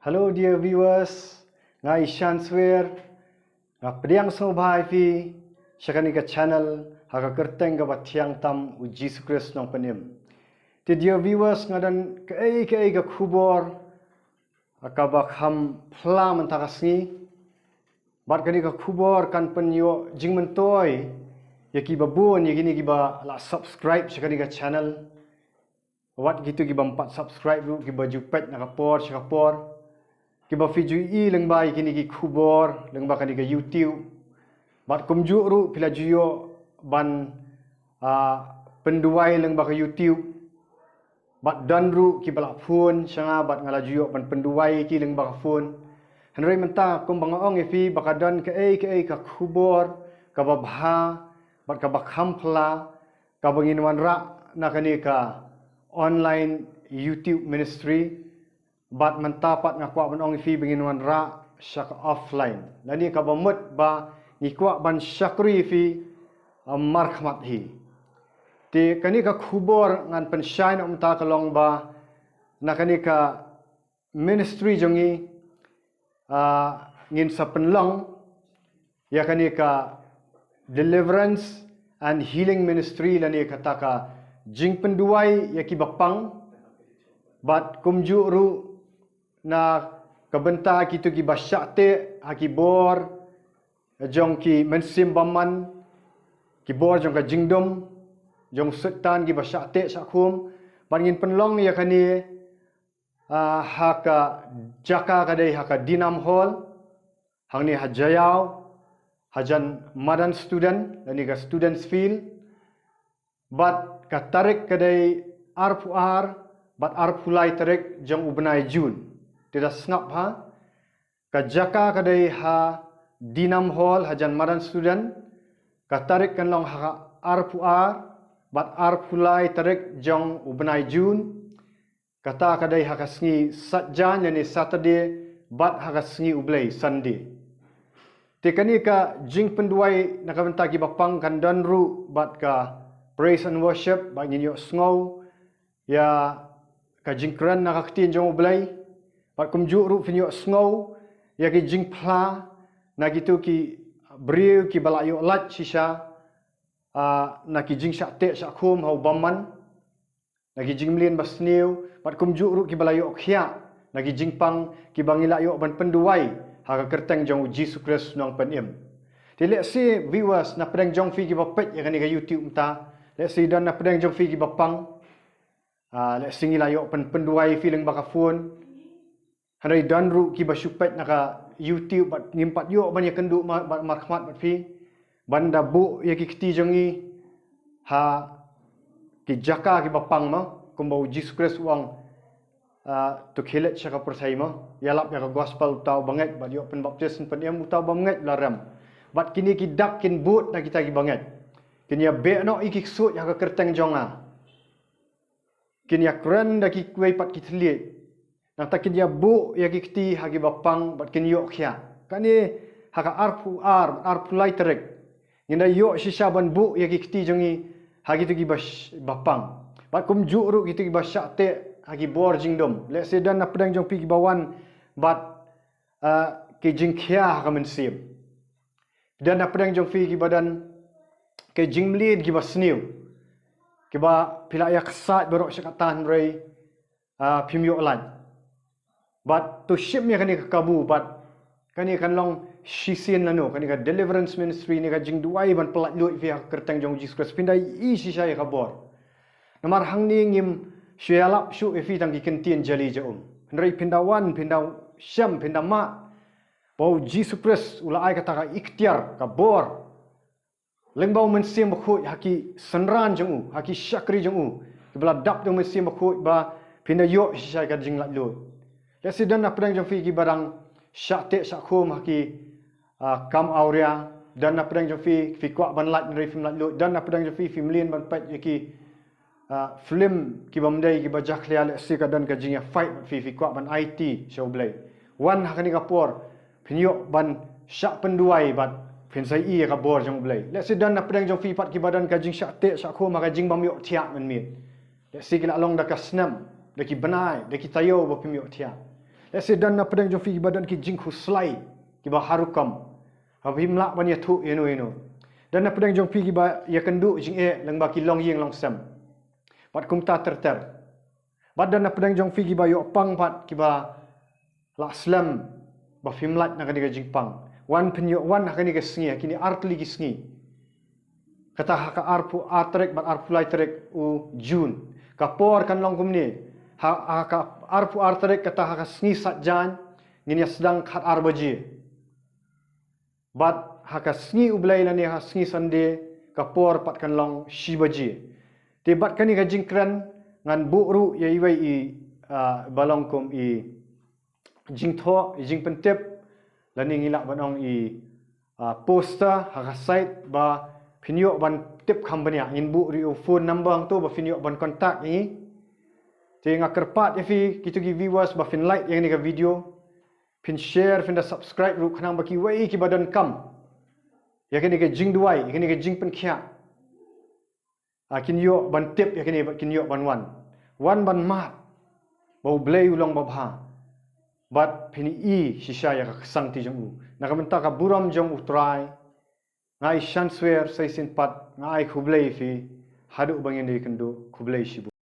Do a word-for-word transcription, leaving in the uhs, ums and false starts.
Hello dear viewers, nga i Shanswer, nga pdiang sngewbha ïa phi sha kane ka channel ha ka kyrteng kaba thiang tam u Jisu Khrist Nongpynim. Te dear viewers, nga don kaei kaei ka khubor kaba kham phla mynta ka sngi. Bad kane ka khubor kan pynïoh jingmyntoi ïa kiba bun, ïa kine kiba la subscribe sha kane ka channel. Wat kito kiba ym pat subscribe ruh, kiba ju peit na ka por sha ka por, kiba phi ju i lyngba ïa kine ki khubor lyngba kane ka YouTube. Bad kumjuh ruh phi la ju ïoh ban, ah, pynduwai lyngba ka YouTube. Bad don ruh kiba la phone sha nga bad nga la ju ïoh ban pynduwai ïa ki lyngba ka phone. Hynrei mynta kumba nga ong ïa phi ba ka don kaei kaei ka khubor kaba bha bad kaba kham phla kaba ngin wanrah na kane ka online YouTube ministry. Bad mynta pat nga kwah ban ong ïa phi ba ngin wanrah sha ka offline, lane kaba mut ba ngi kwah ban shakri ïa phi, ah, markhmat hi. Te kane ka khubor ngan pynshai noh mynta ka long ba na kane ka ministry jong ngi, ah, ngin sa pynlong ïa kane ka deliverance and healing ministry, lane kata ka jingpynduwai ïa kiba pang. Bad kumjuh ruh na ka bynta kito kiba shah teh ha ki bor jong ki mynsiem bymman, ki bor jong ka jingdum jong Soitan, kiba shah teh shah khum. Bad ngin pynlong ïa kane, ah, ha ka jaka ka dei ha ka Dinam Hall hangne ha Jaïaw, hajan madan student, lane ka Students Field. Bad ka tarik ka dei arphew ar bad arphew lai tarik jong u bnai June. Te da sngap ha, ka jaka ka dei ha Dinam Hall hajan madan student. Ka tarik kan long ha ka arphew ar bad arphew lai tarik jong u bnai June. Kata ka dei ha ka sngi Saitjaiñ, lane Saturday, bad ha ka sngi U Blei, Sunday. Te kane ka jingpynduwai na ka bynta kiba pang kan don ruh bad ka praise and worship, bad ngin ïohsngew ïa ka jingkren na ka ktien jong U Blei. Bad kumjuh ruh phin ïohsngew ïa ki jingphla na kito ki briew kiba la ïoh lait shisha, ah, na ki jingshah teh shah khum ha u bymman, na ki jingmlien basniew, bad kumjuh ruh kiba la ïoh khiah na ki jingpang kiba ngi la ïoh ban pynduwai ha ka kyrteng jong u Jisu Khrist Nongpynim. Te lehse viewers na pdeng jong phi kiba peit ïa kane ka YouTube mynta, lehse don na pdeng jong phi kiba pang. Ah, lehse ngi la ïoh pyn pynduwai ïa phi lyngba ka phone. Hynrei don ruh kiba shu peit na ka YouTube bad ngim pat ïoh ban ïakynduh ma-, bad markhmat bad phi ban da buh ïa ki kti jong ngi ha ki jaka kiba pang, mo, kumba u Jisu Khrist u ong, ah, to khie leit sha ka pyrthei, mo, ïalap ïa ka gospel uta uba ngeit bad ïoh pynbaptis, pynim, uta uba ym ngeit u la rem. Bad kine ki dak kin bud na kita kiba ngeit. Kin ïabeh noh ïa ki ksuid ha ka kyrteng jong nga. Kin ïakren da kiwei pat ki thylliej. Nangta kin ïabuh ïa ki kti ha kiba pang bad kin ïoh khiah. Kane ha ka arphew ar, arphew lai tarik, ngin da ïoh shisha ban buh ïa ki kti jong ngi ha kito kiba sh-, ba pang. Bad kumjuh ruh kito kiba shah teh ha ki bor jingdum. Lehse don na pdeng jong phi kiba wan bad, ah, ki jingkhia ha ka mynsiem. Don na pdeng jong phi kiba don ki jingmlien kiba sniew, kiba phi la ïa ksaid baroh shi katta hynrei, ah, phim ïoh lait. Bad to shim ïa kane ka kabu, bad kane kan long shisien lano, kane ka deliverance ministry, ne ka jingduwai ban pyllait luid ïa phi ha ka kyrteng jong u Jisu Khrist, phin da ïohi shisha ïa ka bor. Namar hangne ngim shu ïalap shuh ïa phi tang ki kyntien jali ja um. Hynrei phin da wan, phin da shem, phin da mad ba u Jisu Khrist u la ai kata ka iktiar, ka bor, lyngba u Mynsiem Bakhuid ha ki synran jong u, ha ki shakri jong u, kiba la dap da u Mynsiem Bakhuid, ba phin da ïoh shisha ka jinglaitluid. Lehse don na pdeng jong phi kiba dang shah teh shah khum ha ki, ah, kam awria. Don na pdeng jong phi, phi kwah ban lait hynrei phim laitluid. Don na pdeng jong phi, phi mlien ban peit ïa ki, ah, film kiba ym dei, kiba jakhlia, lehse ka don ka jingïafight bad phi, phi kwah ban aiti sha U Blei. Wan ha kane ka por, phin ïoh ban shah pynduwai bad phin sa ïohi ïa ka bor jong U Blei. Lehse don na pdeng jong phi pat kiba don ka jingshah teh shah khum ha ka jingbym ïoh thiah mynmiet. Lehse ki la long da ka snem, da ki bnai, da ki taïew ba phim ïoh thiah. Lehse don na pdeng jong phi kiba don ki jingkhuslai kiba har rukom, haba phim lah ban ïathuh ïano ïano. Don na pdeng jong phi kiba ïakynduh jingeh lyngba ki longïing longsem bad kumta ter ter. Bad don na pdeng jong phi kiba ïoh pang bad kiba lah slem ba phim lait na kane ka jingpang. Wan phin ïoh wan ha kane ka sngi, ha kine artylli ki sngi. Kata ha ka arphew ar tarik bad arphew lai tarik u June. Ka por kan long kumne. Ha, ha ka arphew ar tarik, kata ha ka sngi Saitjaiñ, ngin ïa sdang khatar baje. Bad ha ka sngi U Blei lane ha sngi Sunday, ka por pat kan long shi baje. Te bad kane ka jingkren, ngan buh ruh ïa iwei i, ah, ba long kum i jingthoh, i jingpyntip, lane ngi lah ban ong i, ah, poster ha ka site ba phin ïoh ban tip kham bniah. Ngin buh ruh ïa u phone number hangto ba phin ïoh ban contact ïa ngi. Te nga kyrpad ïa phi kito ki viewers ba phin like ïa kane ka video, phin share, phin da subscribe ruh khnang ba kiwei kiba donkam ïa kane ka jingduwai, ïa kane ka jingpynkhiah, ah, kin ïoh ban tip ïa kane bad kin ïoh ban wan. Wan ban mad ba U Blei u long babha. Bad phin i shisha ïa ka ksangti jong u. Na ka bynta ka burom jong U Trai, nga ai shanswer sa shisien pat, nga ai khublei ïa phi. Haduh ba ngin da ïakynduh, khublei shibun.